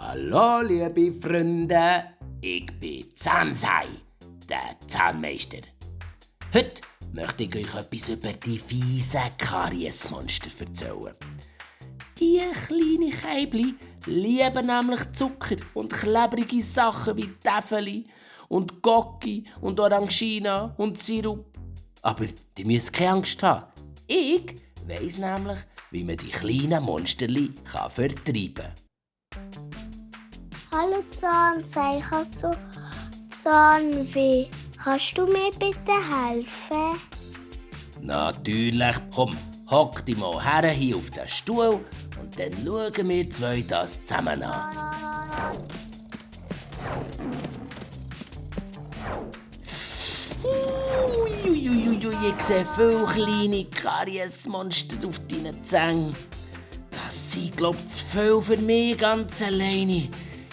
Hallo, liebe Freunde, ich bin Zansei, der Zahnmeister. Heute möchte ich euch etwas über die fiesen Kariesmonster erzählen. Die kleinen Käibli lieben nämlich Zucker und klebrige Sachen wie Täfeli und Gocki und Orangina und Sirup. Aber die müssen keine Angst haben. Ich weiss nämlich, wie man die kleinen Monsterli vertreiben kann. Hallo Zahnzei, ich habe so Zahnweh. Kannst du mir bitte helfen? Natürlich, komm, hock dich mal her hier auf den Stuhl und dann schauen wir zwei das zusammen an. Uiuiuiui, ich sehe viele kleine Kariesmonster auf deinen Zähnen. Das sind, glaube ich, zu viel für mich ganz alleine.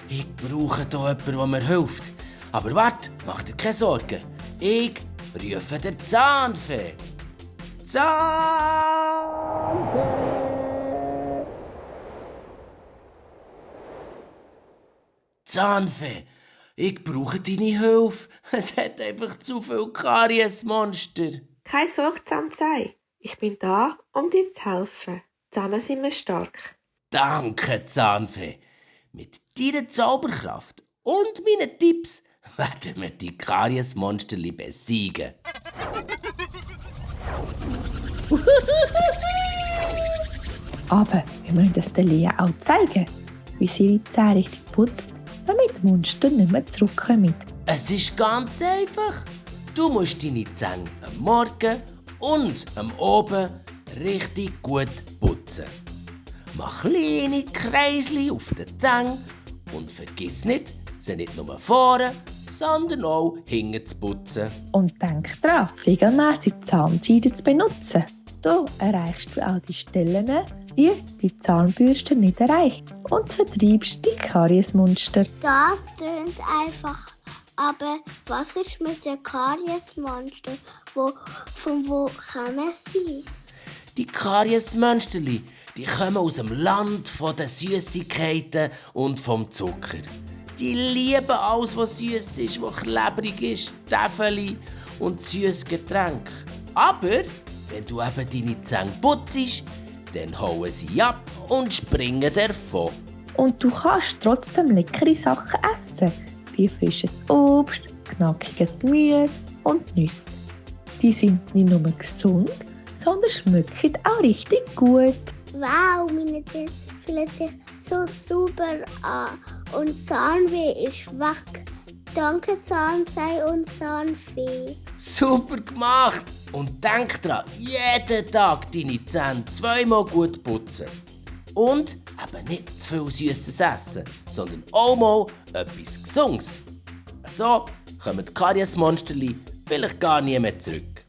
Ich brauche hier jemanden, der mir hilft. Aber warte, mach dir keine Sorgen. Ich rufe den Zahnfee. Zahnfee! Zahnfee, ich brauche deine Hilfe. Es hat einfach zu viele Kariesmonster. Keine Sorge, Zahnzei. Ich bin da, um dir zu helfen. Zusammen sind wir stark. Danke, Zahnfee. Mit deiner Zauberkraft und meinen Tipps werden wir die Kariesmonsterli besiegen. Aber wir müssen das der Lea auch zeigen, wie sie ihre Zähne richtig putzt, damit die Monster nicht mehr zurückkommen. Es ist ganz einfach. Du musst deine Zähne am Morgen und am Abend richtig gut putzen. Mach kleine Kreisli auf den Zähnen und vergiss nicht, sie nicht nur vorne, sondern auch hinten zu putzen. Und denk dran, regelmäßig Zahnseide zu benutzen. So erreichst du auch die Stellen, die Zahnbürste nicht erreicht, und vertreibst die Kariesmonster. Das tönt einfach. Aber was ist mit den Kariesmonstern? Von wo kommen sie? Die Kariesmonsterli, die kommen aus dem Land der Süßigkeiten und vom Zucker. Die lieben alles, was süß ist, was klebrig ist, Täfeli und süßes Getränk. Aber wenn du eben deine Zähne putzt, dann hauen sie ab und springen davon. Und du kannst trotzdem leckere Sachen essen, wie frisches Obst, knackiges Gemüse und Nüsse. Die sind nicht nur gesund, sondern schmecken auch richtig gut. Wow, meine Zähne fühlen sich so super an und Zahnweh ist weg. Danke Zahnzei und Zahnfee. Super gemacht! Und denk dran, jeden Tag deine Zähne zweimal gut putzen. Und eben nicht zu viel Süßes essen, sondern auch mal etwas Gesundes. So kommen die Kariesmonsterli vielleicht gar nie mehr zurück.